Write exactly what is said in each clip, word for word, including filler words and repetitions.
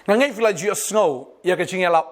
Nga ngeit phi la ju ïohsngew ïa ka jingïalap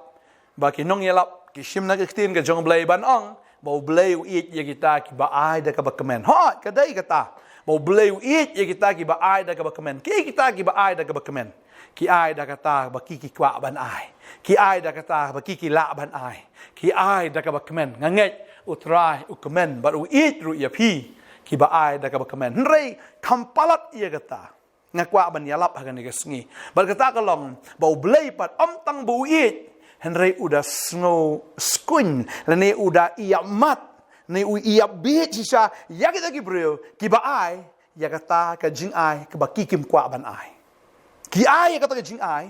ba ki nongïalap ki shim na ka ktien ka jong U Blei ban ong ba U Blei u ïeit ïa kita kiba ai da kaba kmen. Hooid, ka dei kata. Ba U Blei u ïeit ïa kita kiba ai da kaba kmen. Ki kita kiba ai da kaba kmen. Ki ai da kata ba ki ki kwah ban ai. Ki ai da kata ba ki ki lah ban ai. Ki ai da kaba kmen. Nga ngeit U Trai u kmen bad u ïeit ruh ïa phi kiba ai da kaba kmen. Hynrei kham palat ïa kata, nga kwah ban ïalap ha kane ka sngi. Bad kata ka long ba U Blei pat ym tang ba u ïeit, hynrei u da sngew skuiñ lane u da ïap mat, ne u ïap bieit shisha ïa kita ki briew kiba ai ïa kata ka jingai kaba ki kim kwah ban ai. Ki ai ïa kata ka jingai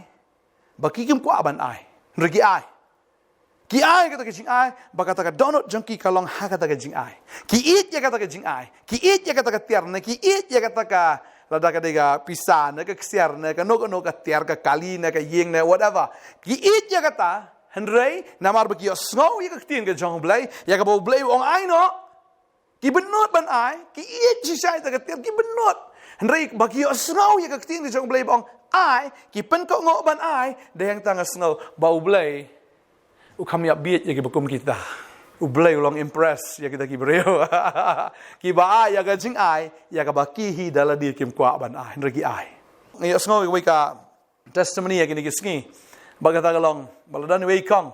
ba ki kim kwah ban ai, hynrei ki ai. Ki ai kata ka jingai ba kata ka dohnud jong ki ka long ha kata ka jingai. Ki ïeit ïa kata ka jingai. Ki ïeit ïa kata ka tiar, ne ki ïeit ïa kata ka, lada ka dei ka pisa, ne ka ksiar, ne kano kano ka tiar, ka kali, ne ka ïing, ne whatever. Ki ïeit ïa kata, hynrei namar ba ki ïohsngew ïa ka ktien ka jong U Blei, ïa kaba U Blei u ong ai noh, ki bynnud ban ai. Ki ïeit shisha ïa kata ka tiar, ki bynnud. Hynrei ba ki ïohsngew ïa ka ktien ka jong U Blei ba ong ai, ki pynkohnguh ban ai. Dei hangta nga sngew ba U Blei u kham ïap bieit ïa kiba kum kita. U Blei u long impress ïa kita ki briew kiba ai ïa ka jingai ïa kaba ki hi da lade kim kwah ban ai, hynrei ki ai. Nga ïohsngew ïa kawei ka testimony ïa kine ki sngi. Ba kata ka long ba la don iwei i kong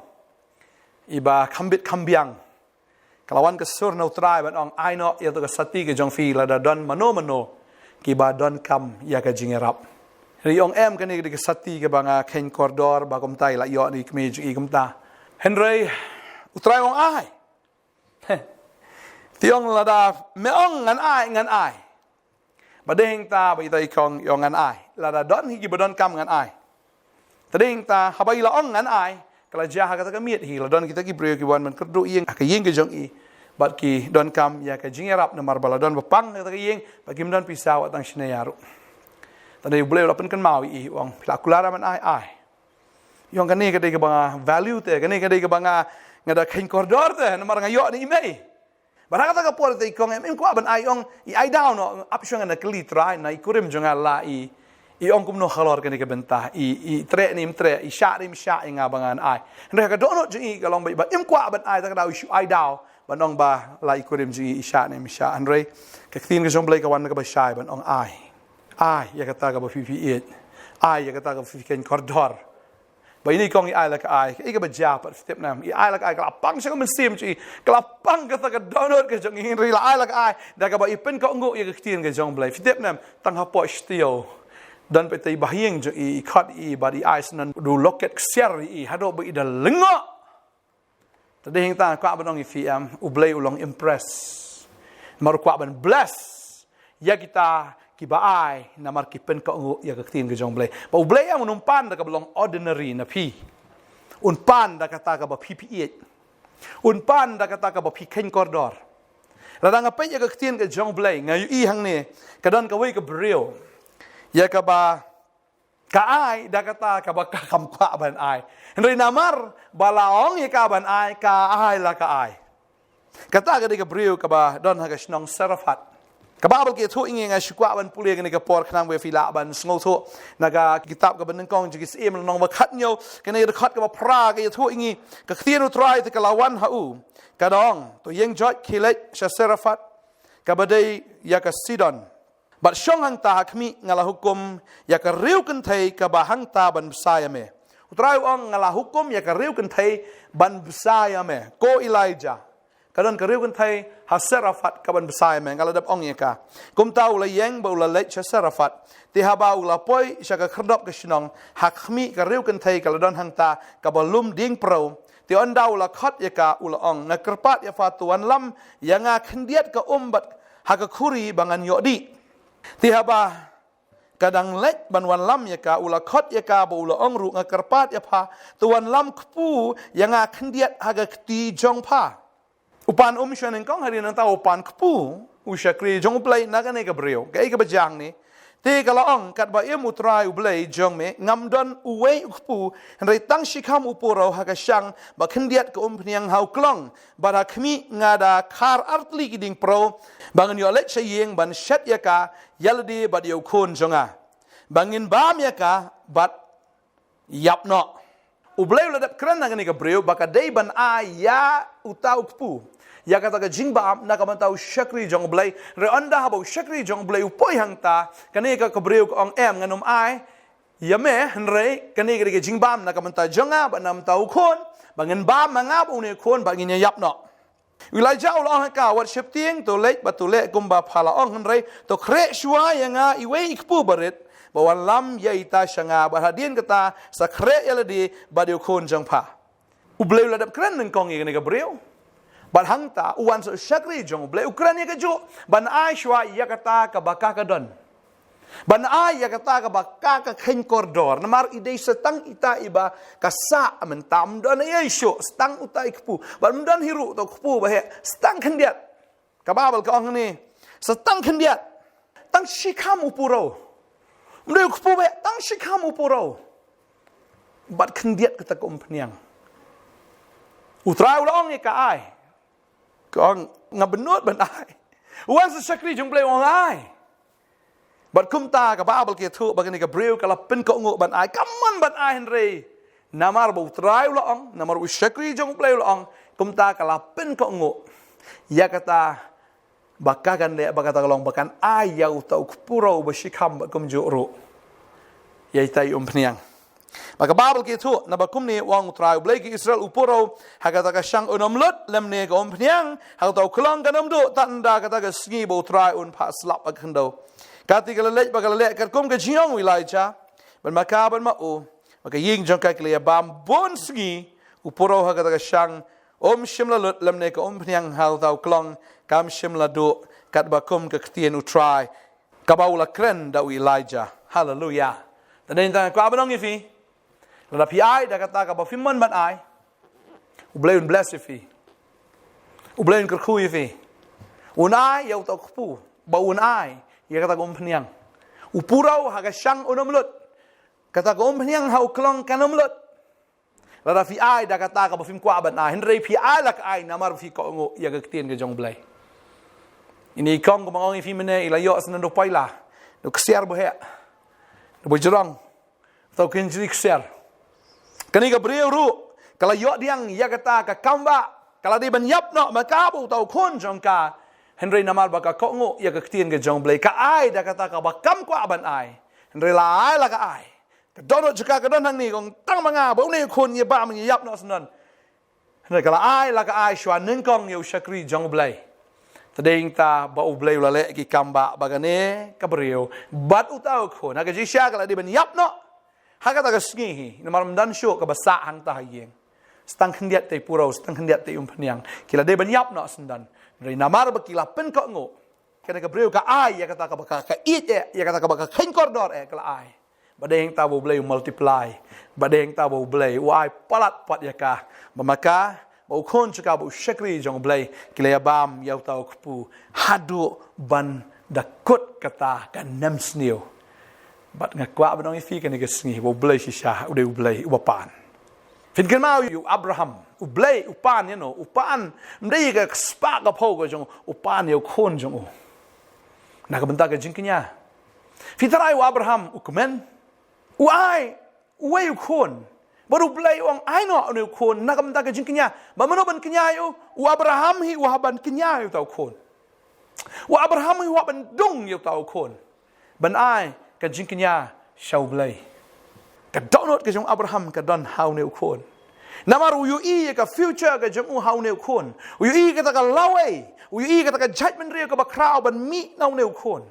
iba kham bit kham biang. Ka la wan ka sur na U Trai ban ong, ai noh ïa ka sati ka jong phi, lada don mano mano kiba donkam ïa ka jingïarap. Hynrei i ong, em, kane ka dei ka sati kaba nga kheiñ kordor ba kumta i la ïoh na i kmie jong i kumta. Hynrei U Trai u ong ai. Te i ong, lada me ong ngan ai, ngan ai. Ba dei hangta ba ita i kong i ong ngan ai. Lada don hi kiba donkam ngan ai. Te dei hangta haba i la ong ngan ai, ka la jia ha kata ka miet hi la don kita ki briew ki wan ban kyrduh ïing ha ka ïing ka jong i. Bad ki donkam ïa ka jingïarap namar ba la don ba pang kata ka ïing, ba kim don pisa wat tang shane ïa ruh. Te dei U Blei u la pynkynmaw ïa i, u ong, phi la kular ban ai, ai. I ong, kane ka dei kaba nga value te, kane ka dei kaba nga, nga da kheiñ kordor te namar nga ïoh na i mei. Bad ha kata ka por te i kong em, im kwah ban ai, i ong, i ai daw noh, ap shuwa ngan kylli Trai na i kurim jong nga la i, i ong kumno halor kane ka bynta, i, i treh ne im treh, i shah ne im shah ïa nga ba ngan ai. Hynrei ha ka dohnud jong i ka long ba, ba im kwah ban ai, ta ka daw i shu ai daw ban ong ba la i kurim jong i i shah ne im shah. Hynrei ka ktien ka jong U Blei ka wan na kaba shai ban ong ai. Ai ïa kata kaba phi phi ïeit. Ai ïa kata kaba phi kheiñ kordor. Ba ine i kong i ai la ka ai, kaei kaba jia pat, phi tip ne em? I ai la ka ai, ka la pang sha ka mynsiem jong i, ka la pang kata ka dohnud ka jong i, hynrei i la ai la ka ai da kaba i pynkohnguh ïa ka ktien ka jong U Blei. Phi tip ne em? Tang hapoh studio don pat i bahaïing jong i, i khot i bad i ai sngewbha u locket ksiar ïa i haduh ba i da lyngngoh. Te dei hangta kwah ban ong ïa phi em, U Blei u long impress. Namar u kwah ban bless ïa kita kiba ai namar ki pynkohnguh ïa ka ktien ka jong U Blei. Ba U Blei em un ym pan da kaba long ordinary na phi. Un pan da kata kaba phi phi ïeit. Un pan da kata kaba phi kheiñ kordor. Lada nga peit ïa ka ktien ka jong U Blei, nga ïohi hangne ka don kawei ka briew ïa kaba ka ai da kata kaba ka kham kwah ban ai. Hynrei namar ba la ong ïa ka ban ai, ka ai la ka ai. Kata ka dei ka briew kaba don ha ka shnong Sarefat. Ka Baibl ka ïathuh ïa ngi, nga shu kwah ban pule kane ka por khnang ba phi lah ban sngewthuh na ka kitab Kaba Nyngkong jong ki Syiem lynnong ba khathynñiew, kane ka dkhot kaba phra ka ïathuh ïa ngi, ka ktien U Trai te ka la wan ha u, ka da ong, to ïeng joit khie leit sha Sarefat, kaba dei ïa ka Sidon. Bad shong hangta ha khmih, nga la hukum ïa ka riew kynthei kaba hangta ban bsa ïa me. U Trai u ong, nga la hukum ïa ka riew kynthei ban bsa ïa me. Ko Elijah, ka don ka riew kynthei ha Sarefat kaban bsa ïa me, nga la dep ong ïa ka. Kumta u la ïeng bad u la leit sha Sarefat. Te haba u la poi sha ka khyrdop ka shnong, ha khmih, ka riew kynthei ka la don hangta kaba lum dieng pyrhew. Te ynda u la khot ïa ka, u la ong, nga kyrpad ïa pha, to wanlam ïa nga khyndiat ka um bad ha ka khuri ba ngan ïoh dih. Te haba ka dang leit ban wanlam ïa ka, u la khot ïa ka bad u la ong ruh, nga kyrpad ïa pha, to wanlam kpu ïa nga khyndiat ha ka kti jong pha. U pan um sha nyngkong, hadien nangta u pan kpu u shakri jong U Blei na kane ka briew. Kaei kaba jia hangne? Te ka la ong, katba im U Trai U Blei jong me, ngam don uwei u kpu, hynrei tang shi kham u purhew ha ka shang, bad khyndiat ka umphniang ha u klong. Bad ha khmih, nga da khar artylli ki dieng pyrhew ba ngan ïoh leit sha ïing ban shet ïa ka ïa lade bad ïa u khun jong nga, ba ngin bam ïa ka bad ïap noh. U Blei u la dep kren ha kane ka briew ba ka dei ban ai ïa uta u kpu ïa kata ka jingbam na ka bynta u shakri jong u Blei. Hynrei ynda haba u shakri jong u Blei u poi hangta, kane ka, ka briew ka ong, em, ngan ym ai ïa me, hynrei kane ka dei ka jingbam na ka bynta jong nga bad na ka bynta u khun, ba ngin bam ma nga bad une u khun bad ngin ïa ïap noh. U Elijah u la ong ha ka, wat sheptieng, to leit bad to leh kumba pha la ong, hynrei to khreh shuwa ïa nga iwei i kpu barit ba wan lam ïa ita sha nga, bad hadien kata sa khreh ïa lade bad ïa u khun jong pha. U Blei u la dep kren nyngkong ïa kane ka briew. Bad hangta u wan sa u shakri jong u Blei u kren ïa kajuh ban ai shuwa ïa kata kaba ka ka don. Ban ai ïa kata kaba ka ka kheiñ kordor. Namar i dei sa tang ita iba ka sah, mynta ym don ei ei shuh, sa tang uta i kpu. Bad ym don hi ruh uta u kpu ba heh, sa tang khyndiat. Ka Baibl ka ong hangne, sa tang khyndiat. Tang shikham u puro. Ym dei u kpu ba heh, tang shikham u puro. Bad khyndiat kata ka umphniang. U Trai u la ong ïa ka ai. Ka ong, nga bynnud ban ai. U wan sa shakri jong u Blei u ong ai. Bad kumta ka Baibl ka ïathuh ba kane ka briew ka la pynkohnguh ban ai. Ka mon ban ai, hynrei namar ba u Trai u la ong, namar u shakri jong u Blei u la ong, kumta ka la pynkohnguh ïa kata ba ka kan leh, ba kata ka long ba kan ai ïa uta u puro ba shikham bad kumjuh ruh ïa ita i umphniang. Bad ka Baibl ka ïathuh, naba kumne u ong u Trai u Blei ki Israel, u puro ha kata ka shang un ym lut, lymne ka umphniang ha uta u khlong kan ym duh tad ynda kata ka sngi ba u Trai un phah slap ha ka khyndew. Katei ka la leit bad ka la leh katkum ka jingong u Elijah. Bad ma ka bad ma u, ma ka ïing jong ka, ki la ïa bam bun sngi. U puro ha kata ka shang um shym la lut, lymne ka umphniang ha uta u khlong kam shym la duh, katba kum ka ktien u Trai kaba u la kren da u Elijah. Haleluya. Te dei tang kwah ban ong ïa phi, lada phi ai da kata kaba phim mon ban ai, u Blei un bless ïa phi. U Blei un kyrkhu ïa phi. Un ai ïa uta u kpu ba un ai ïa kata ka umphniang. U puro ha ka shang un ym lut. Kata ka umphniang ha u khlong kan ym lut. Lada phi ai da kata kaba phim kwah ban ai, hynrei phi ai la ka ai namar phi kohnguh ïa ka ktien ka jong u Blei. Ine i kong kumba nga ong ïa phi mynne, i la ïoh sa na u paila, u ksiar ba heh, u ba jrong, uta u kynjri ksiar. Kane ka briew ruh ka la ïoh pdiang ïa kata ka kambah, ka la dei ban ïap noh ma ka bad uta u khun jong ka. Hynrei namar ba ka kohnguh ïa ka ktien ka jong u Blei, ka ai da kata kaba kam kwah ban ai, hynrei la ai la ka ai. Ka dohnud jong ka ka don hangne, ka ong, tang ma nga bad une u khun ngin ïa bam, ngin ïa ïap noh syndon. Hynrei ka la ai la ka ai shuwa nyngkong ïa u shakri jong u Blei. Te dei nangta ba u Blei u la leh ki kambah ba kane ka briew bad uta u khun, ha ka jingshisha ka la dei ban ïap noh ha kata ka sngi hi, namar ym don shuh kaba sah hangta ha ïing. Sa tang khyndiat te puro, sa tang khyndiat te umphniang, ki la dei ban ïap noh syndon. Hynrei namar ba ki la pynkohnguh, kane ka briew ka ai ïa kata kaba ka, ka ïeit eh, ïa kata kaba ka kheiñ kordor eh, ka la ai. Bad dei hangta ba u Blei u multiply. Bad dei hangta ba u Blei u ai palat pat ïa ka. Ba ma ka bad u khun jong ka bad u shakri jong u Blei, ki la ïa bam ïa uta u kpu haduh ban da kut kata ka nemsniew. Bad nga kwah ban ong ïa phi kane ka sngi ba u Blei shisha u dei u Blei uba pan. Phin kynmaw ïa u Abraham, u Blei u pan ïa no, u pan, ym dei ïa ka spah ka phew ka jong u, u pan ïa u khun jong u. Na ka bynta ka jingkñia. Phi tharai u Abraham u kmen, u ai uwei u khun. Bad u Blei u ong, ai noh une u khun na ka bynta ka jingkñia. Bad mano ban kñia ïa u? U Abraham hi u hap ban kñia ïa uta u khun. U Abraham hi u hap ban dung ïa uta u khun ban ai ka jingkñia sha u Blei. Ka dohnud ka jong u Abraham ka don ha une u khun. Namar u ïohi ïa ka future ka jong u ha une u khun. U ïohi ïa kata ka lawei, u ïohi ïa kata ka jaitbynriew kaba khraw ban mih na une u khun.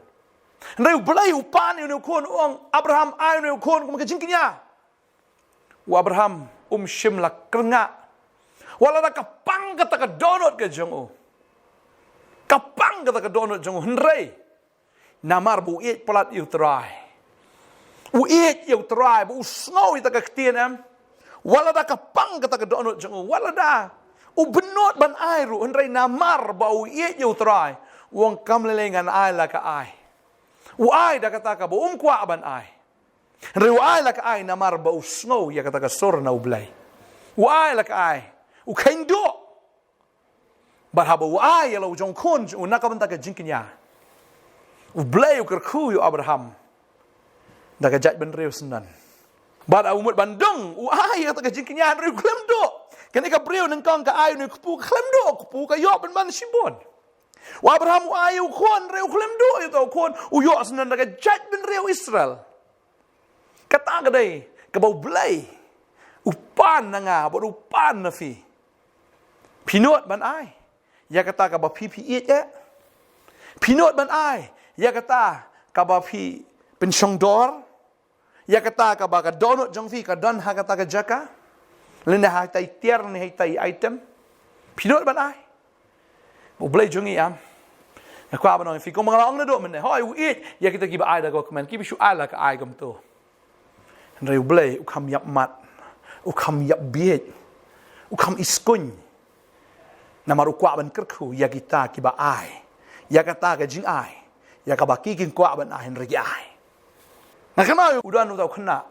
Hynrei u Blei u pan ïa une u khun, u ong, Abraham, ai une u khun kum ka jingkñia. U Abraham um shym la kyrngah. Wat lada ka pang kata ka dohnud ka jong u. Ka pang kata ka dohnud jong u, hynrei namar ba u ïeit palat ïa u Trai. U ïeit ïa u Trai, ba u sngew ïa kata ka ktien, em. Wat lada ka pang kata ka dohnud jong u, wat lada u bynnud ban ai ruh, hynrei namar ba u ïeit ïa u Trai, u ong, kam lei lei, ngan ai la ka ai. U ai da kata kaba um kwah ban ai. Hynrei u ai la ka ai namar ba u sngew ïa kata ka sur na u Blei. U ai la ka ai. U kheiñ duh. Bad haba u ai ïa la u jong u khun jong u na ka bynta ka jingkñia, u Blei u kyrkhu ïa u Abraham da ka jaitbynriew syndon. Bad u mut ban dong, u ai ïa kata ka jingkñia hynrei u khlem duh. Kane ka briew nyngkong ka ai ïa une u kpu, ka khlem duh u kpu, ka ïoh ban man shibun. U Abraham u ai ïa u khun hynrei u khlem duh ïa uta u khun, u ïoh syndon da ka jaitbynriew Israel. Kata ka dei kaba U Blei u pan na nga bad u pan na phi. Phi nud ban ai ïa kata kaba phi phi ïeit eh? Phi nud ban ai ïa kata kaba phi pynshongdor, ïa kata kaba ka dohnud jong phi ka don ha kata ka jaka, lane ha ita i tiar ne ha ita i item? Phi nud ban ai? U Blei jong ngi, em? Nga kwah ban ong ïa phi, kumba nga la ong naduh mynne, hooid u ïeit ïa kita kiba ai da kaba kmen, kiba shu ai la ka ai kumto. Hynrei U Blei u kham ïap mat, u kham ïap bieit, u kham iskuñ. Namar u kwah ban kyrkhu ïa kita kiba ai ïa kata ka jingai, ïa kaba ki kin kwah ban ai hynrei ki ai. Nga kynmaw u don uta u khynnah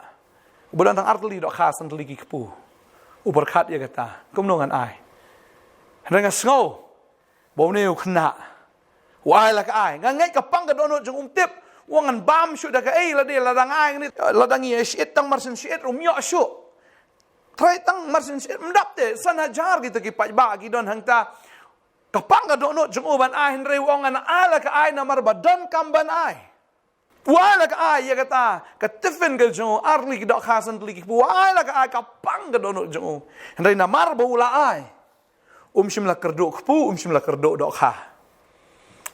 uba don tang ar tylli dohkha, san tylli ki kpu. U pyrkhat ïa kata, kumno ngan ai? Hynrei nga sngew ba une u khynnah u ai la ka ai. Nga ngeit ka pang ka dohnud jong u, um tip. U ong ngan bam shuh da kaei, lada, lada ngi ai, lada ngi ai shyiet tang marsien shyiet ruh ym ïoh shuh. Trai tang marsien shyiet, ym dap te san hajar kita ki paidbah ki don hangta. Ka pang ka dohnud jong u ban ai hynrei u ong ngan ai la ka ai namar ba donkam ban ai. U ai la ka ai ïa kata ka tiffin ka jong u, ar tylli ki dohkha, san tylli ki kpu. U ai la ka ai, ka pang ka dohnud jong u. Hynrei namar ba u la ai, um shym la kyrduh kpu, um shym la kyrduh dohkha.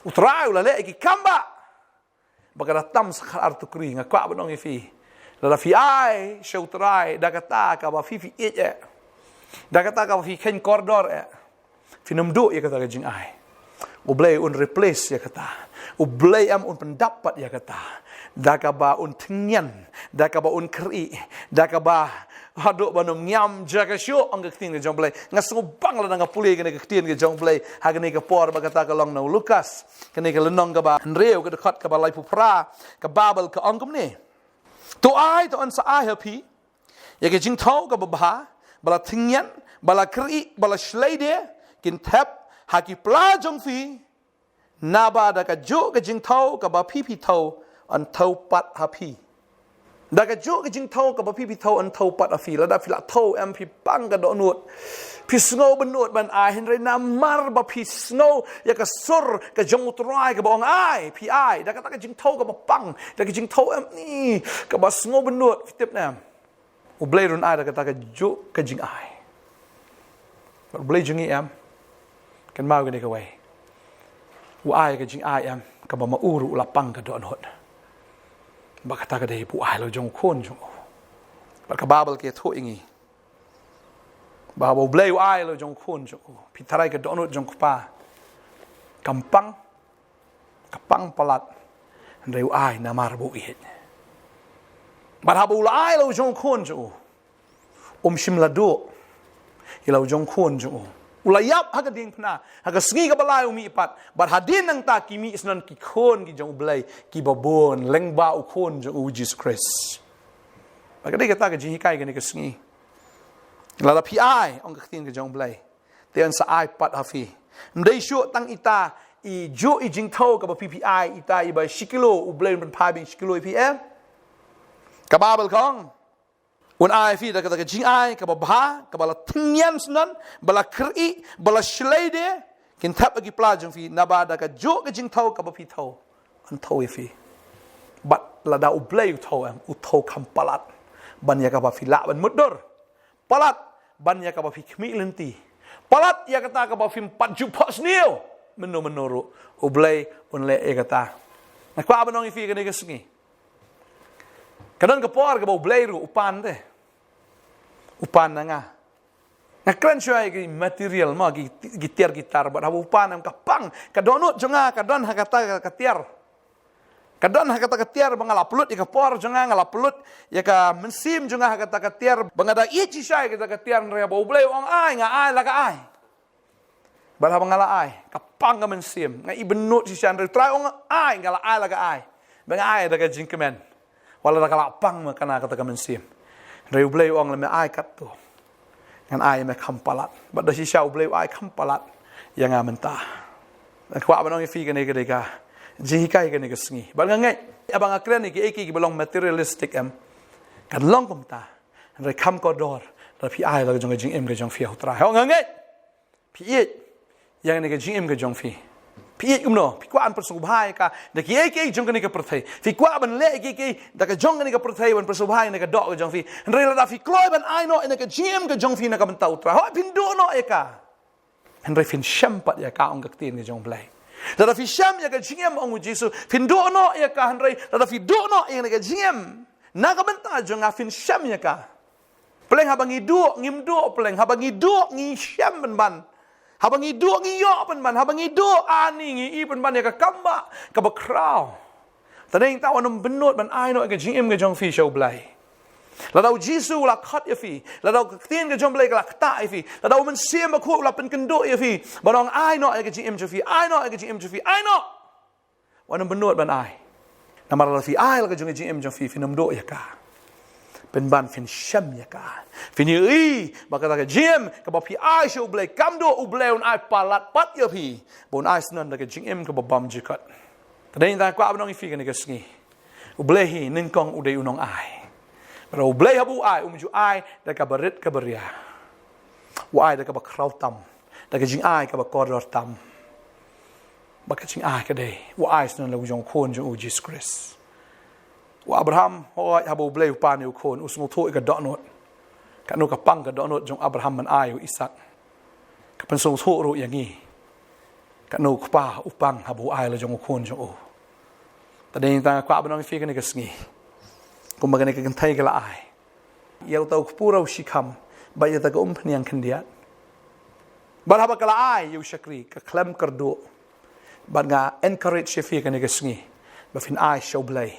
U Trai u la leh ïa ki kam ba, ba ka da tam sa khatar tukri. Nga kwah ban ong ïa phi, lada phi ai sha U Trai da kata kaba phi phi ïeit eh, da kata kaba phi kheiñ kordor eh, phin ym duh ïa kata ka jingai. U Blei un replace ïa kata. U Blei em un pyndap pat ïa kata da kaba un thngian, da kaba un kyrih, da kaba haduh ban ym ngiam jaka shuh, ong ka ktien ka jong U Blei. Nga sngewbang lada nga pule kane ka ktien ka jong U Blei ha kane ka por, ba kata ka long na u Lukas, kane ka lynnong kaba hynriew, ka dkhot kaba laiphew phra. Ka Baibl ka ong kumne: To ai, to yn sa ai ha phi ïa ka jingthew kaba bha, ba la thngian, ba la kyrih, ba la shlei de, kin thep ha ki pla jong phi, naba da kajuh ka jingthew kaba phi phi thew, yn thew pat ha phi. Da kajuh ka jingthew kaba phi phi thew, yn thew pat ha phi. Lada phi la thew, em, phi pang ka dohnud, phi sngew bynnud ban ai, hynrei namar ba phi sngew ïa ka sur ka jong U Trai kaba ong ai, phi ai da kata ka jingthew kaba pang, da ka jingthew, em, ni kaba sngew bynnud, phi tip ne em? U Blei ruh un ai da kata kajuh ka jingai. Bad U Blei jong ngi, em, kynmaw kane kawei, u ai ka jingai, em, kaba ma u ruh u la pang ka dohnud. Ba kata ka dei ba u ai la u jong u khun jong u. Bad ka Baibl ka ïathuh ïa ngi ba haba U Blei u ai la u jong u khun jong u, phi tharai ka dohnud jong u kpa kam pang, ka pang palat, hynrei u ai namar ba u ïeit. Bad haba u la ai la u jong u khun jong u, um shym la duh ïa la u jong u khun jong u. U la ïap ha ka diengphna, ha ka sngi kaba lai u mih pat. Bad hadien nangta ki mih syndon ki khun ki jong U Blei kiba bun lyngba u khun jong u Jisu Khrist. Bad ka dei kata ka jinghikai kane ka sngi. Lada phi ai, ong ka ktien ka jong U Blei, te yn sa ai pat ha phi. Ym dei shuh tang ita i juh i jingthew kaba phi phi ai, ita iba shi kilo, U Blei un pynphai biang shi kilo ïa phi, em? Ka Baibl ka ong un ai phi da kata ka jingai kaba bha, kaba la thngian syndon, ba la kyrih, ba la shlei de, kin thep ha ki pla jong phi, naba da kajuh ka jingthew kaba phi thew, yn thew ïa phi. Bad lada U Blei u thew, em, u thew kham palat ban ïa kaba phi lah ban mutdur, palat ban ïa kaba phi khmih lynti, palat ïa kata kaba phim pat ju phohsniew mynno mynno ruh, U Blei un leh ïa kata. Nga kwah ban ong ïa phi kane ka sngi, ka don ka por kaba U Blei ruh u pan te, u pan na nga. Nga kren shuwa ïa ki material, mo, ki, ki tiar ki tar, bad haba u pan, em, ka pang ka dohnud jong nga, ka don ha kata ka tiar. Ka don ha kata ka tiar ba nga la pynlut ïa ka por jong nga, nga la pynlut ïa ka mynsiem jong nga ha kata ka tiar, ba nga da ïeit shisha ïa kata ka tiar, hynrei haba U Blei u ong ai, nga ai la ka ai. Bad haba nga la ai, ka pang ka mynsiem, nga ibynnud shisha, hynrei U Trai u ong ai, nga la ai la ka ai. Ba nga ai da ka jingkmen. Wat la da ka la pang ma kane kata ka mynsiem, hynrei U Blei u ong lada me ai katto, ngan ai ïa me kham palat. Bad da shisha U Blei u ai kham palat ïa nga mynta. Nga kwah ban ong ïa phi kane ka dei ka jinghikai kane ka sngi. Bad nga ngeit, haba nga kren ïa kiei kiei kiba long materialistic, em, kan long kumta. Hynrei kham kordor, lada phi ai la ka jong ka jingim ka jong phi ha u Trai. Ho nga ngeit phi ïeit ïa kane ka jingim ka jong phi. Phi ïeit kumno? Phi kwah ban pynsngewbha ïa ka da kiei kiei jong kane ka pyrthei. Phi kwah ban leh kiei kiei da ka jong kane ka pyrthei ban pynsngewbha ïa kane ka doh ka jong phi. Hynrei lada phi kloi ban ai noh ïa kane ka jingim ka jong phi na ka bynta u Trai, hooid phin duh noh ïa ka. Hynrei phin shem pat ïa ka, ong ka ktien ka jong U Blei. Lada phi shem ïa ka jingim, ong U Jisu, phin duh noh ïa ka. Hynrei lada phi duh noh ïa kane ka jingim na ka bynta jong nga, phin shem ïa ka. Pleng haba ngi duh, ngim duh, pleng haba ngi duh ngi shem pynban. Haba ngi duh ngi ïoh pynban, haba ngi duh ani ngi i pynban ïa ka kam ba kaba khraw. Te dei nangta wat nym bynnud ban ai noh ïa ka jingim ka jong phi sha U Blei. Lada U Jisu u la khot ïa phi, lada ka ktien ka jong U Blei ka la ktah ïa phi, lada U Mynsiem Bakhuid u la pynkynduh ïa phi ban ong ai noh ïa ka jingim jong phi, ai noh ïa ka jingim jong phi, ai noh. Wat nym bynnud ban ai. Namar lada phi ai la ka jong ka jingim jong phi, phin nym duh ïa ka. Pynban phin shem ïa ka. Phin ïohi ba kata ka jingim kaba phi ai sha U Blei kam duh, U Blei un ai palat pat ïa phi. Ba un ai shen da ka jingim kaba bymjukut. Te dei nangta kwah ban ong ïa phi kane ka sngi, U Blei hi nyngkong u dei u nongai. Namar U Blei haba u ai, um ju ai da kaba rit kaba ria. U ai da kaba khraw tam, da ka jingai kaba kordor tam. Ba ka jingai ka dei u ai shen la u jong u Khun jong u, Jisu Khrist. U Abraham, hooid, haba U Blei u pan ïa u khun, u sngewthuh ïa ka dohnud. Katno ka pang ka dohnud jong u Abraham ban ai ïa u Isaak. Ka pynsngewthuh ruh ïa ngi katno u kpa u pang haba u ai la jong u khun jong u. Te dei nangta kwah ban ong ïa phi kane ka sngi, kumba kane ka kynthei ka la ai ïa uta u kpu raw shikham bad ïa uta ka umphniang khyndiat. Bad haba ka la ai ïa u shakri, ka khlem kyrduh. Bad nga encourage ïa phi kane ka sngi ba phin ai sha U Blei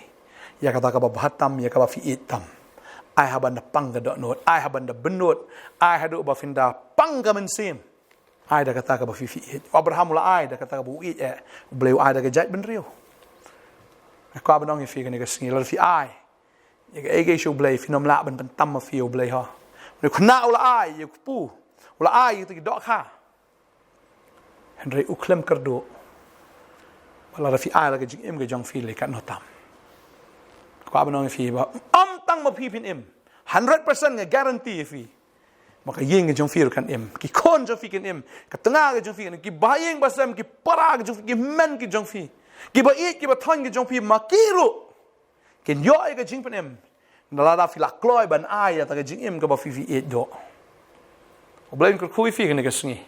ïa kata kaba bha tam, ïa kaba phi ïeit tam. Ai ha ban da pang ka dohnud, ai ha ban da bynnud, ai haduh ba phin da pang ka mynsiem. Ai da kata kaba phi, phi ïeit. U Abraham u la ai da kata kaba u ïeit eh. U Blei u ai da ka jaitbynriew. Nga kwah ban ong ïa phi kane ka sngi, lada phi ai ïa kaei kaei sha U Blei, phin ym lah ban pyntam ma phi ïa U Blei, ho. U khynnah u la ai ïa u kpu, u la ai ïa kita ki dohkha. Hynrei u khlem kyrduh ba lada phi ai la ka jingim ka jong phi lei katno tam. Kwah ban ong ïa phi ba ym tang ma phi phin im, hundred percent nga guarantee ïa phi. Ma ka ïing ka jong phi ruh kan im, ki khun jong phi kin im, ka tnga ka jong phi kan im, ki bahaïing bahasem, ki para ka jong phi, ki hynmen ki jong phi, kiba ïeit kiba thoiñ ki jong phi, ma ki ruh kin ïoh ïa ka jingpynim lada phi la kloi ban ai ïa kata ka jingim kaba phi, phi ïeit duh. U Blei un kyrkhu ïa phi kane ka sngi.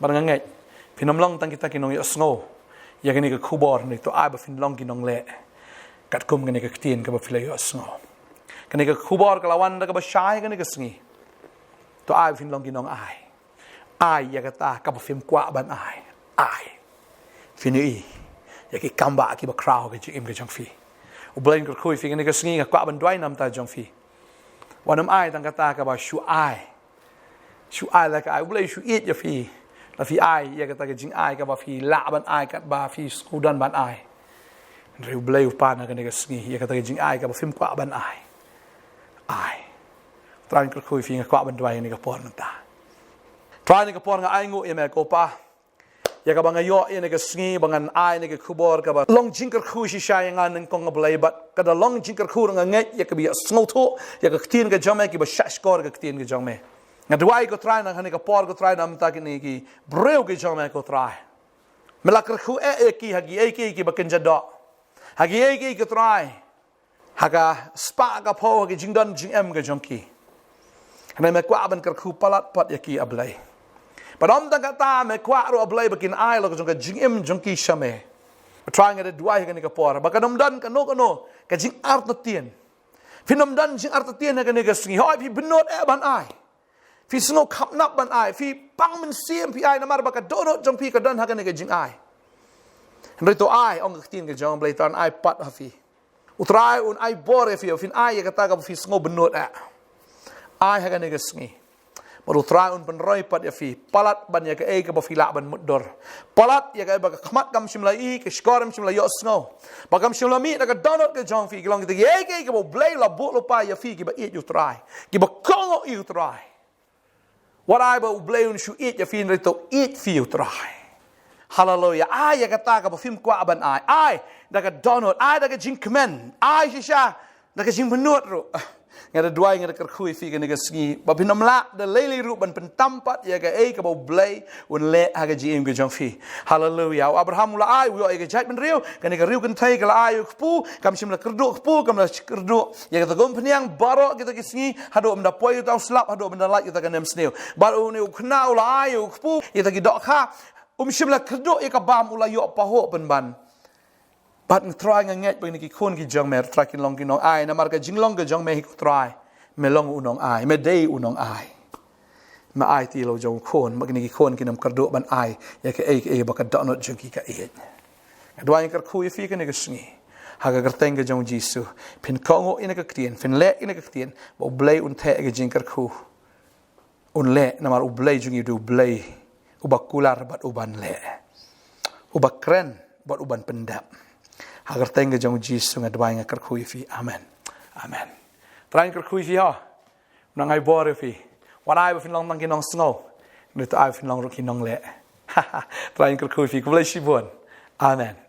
Bad nga ngeit phin ym long tang kita ki nongïohsngew ïa kane ka khubor, hynrei to ai ba phin long ki nongleh katkum kane ka ktien kaba phi la ïohsngew. Kane ka khubor ka la wan da kaba shai kane ka sngi. To ai ba phin long ki nongai. Ai ïa kata kaba phim kwah ban ai. Ai. Phin ïohi ïa ki kambah kiba khraw ha ka jingim ka jong phi. U Blei un kyrkhu ïa phi kane ka sngi. Nga kwah ban duwai namar jong phi. Wat nym ai tang kata kaba shu ai, shu ai la ka ai. U Blei u shu ïeit ïa phi. Lada phi ai ïa kata ka jingai kaba phi lah ban ai, katba phi sngewdon ban ai. Hynrei U Blei u pan ha kane ka sngi ïa kata ka jingai kaba phim kwah ban ai. Ai. Trai un kyrkhu ïa phi. Nga kwah ban duwai ha kane ka por mynta. Trai, ha kane ka por nga ainguh ïa me ko Pa ïa kaba nga ïoh ïa kane ka sngi ba ngan ai ïa kane ka khubor kaba long jingkyrkhu shisha ïa nga nyngkong, A Blei, bad ka da long jingkyrkhu ruh, nga ngeit, ïa kiba ïohsngew ïa ka ktien ka jong me, kiba shahshkor ïa ka ktien ka jong me. Nga duwai ko Trai, ha kane ka por ko Trai, namar kine ki briew ki jong me ko Trai, me la kyrkhu eh ïa ki ha kiei kiei kiba kynja doh, ha kiei kiei ko Trai, ha ka spah ka phew, ha ka jingdon jingem ka jong ki. Hynrei me kwah ban kyrkhu palat pat ïa ki, A Blei. Bad ym tang kata, me kwah ruh, A Blei, ba kin ai la ka jong ka jingim jong ki sha me. Trai, nga da duwai ha kane ka por ba kan ym don kano kano ka jingartatien. Phin ym don jingartatien ha kane ka sngi. Hooid phi bynnud eh ban ai, phi sngew khapnap ban ai, phi pang mynsiem phi ai namar ba ka dohnud jong phi ka don ha kane ka jingai. Hynrei to ai, ong ka ktien ka jong U Blei, to ai pat ha phi. U Trai un ai bor ïa phi, phin ai ïa kata kaba phi sngew bynnud eh. Ai ha kane ka sngi. Bad U Trai un pynroi pat ïa phi palat ban ïa kaei kaba phi lah ban mutdur. Palat ïa kaei ba ka khmat kam shym la i, ka shkor kam shym la ïohsngew, ba kam shym la mih na ka dohnud ka jong phi, ki long kita kiei kiei kiba U Blei u la buh lypa ïa phi, kiba ïeit ïa U Trai, kiba kohnguh ïa U Trai. Wat ai ba U Blei un shu ïeit ïa phi, hynrei to ïeit phi ïa U Trai. Haleluia. Ai ïa kata kaba phim kwah ban ai. Ai da ka dohnud, ai da ka jingkmen, ai shisha da ka jingbynnud ruh. Nga da duwai, nga da kyrkhu ïa phi kane ka sngi ba phin ym lah da lei lei ruh ban pyntam pat ïa kaei kaba U Blei un leh ha ka jingim ka jong phi. Haleluia. U Abraham u la ai, u ïoh ïa ka jaitbynriew, kane ka riew kynthei ka la ai ïa u kpu, kam shym la kyrduh kpu, kam la kyrduh ïa kata ka umphniang, baroh kita ki sngi, haduh ban da poi kata u slap, haduh ban da lait kata ka nemsniew. Bad une u khynnah u la ai ïa u kpu ïa kita ki dohkha, um shym la kyrduh ïa ka bam, u la ïoh pahuh pynban. Bad nga Trai nga ngeit ba kine ki khun ki jong me, Trai, kin long ki nong ai, namar ka jinglong ka jong me hi ko Trai, me long u nong ai, me dei u nong ai. Me aiti ïa la u jong u khun ba kine ki khun kin ym kyrduh ban ai ïa kaei kaei ba ka dohnud jong ki ka ïeit. Nga duwai, nga kyrkhu ïa phi kane ka sngi ha ka kyrteng ka jong U Jisu. Phin kohnguh ïa kane ka ktien, phin leh ïa kane ka ktien, ba U Blei un theh ïa ka jingkyrkhu. Un leh, namar U Blei jong ngi u dei U Blei uba kular bad uban leh, uba kren bad uban pyndep. Ha ka kyrteng ka jong U Jisu nga duwai, nga kyrkhu ïa phi. Amen. Amen. Trai un kyrkhu ïa phi ho. Nang ai bor ïa phi. Wat ai ba phin long tang ki nongsngew, hynrei to ai ba phin long ruh ki nongleh. Trai un kyrkhu ïa phi. Khublei shibun. Amen.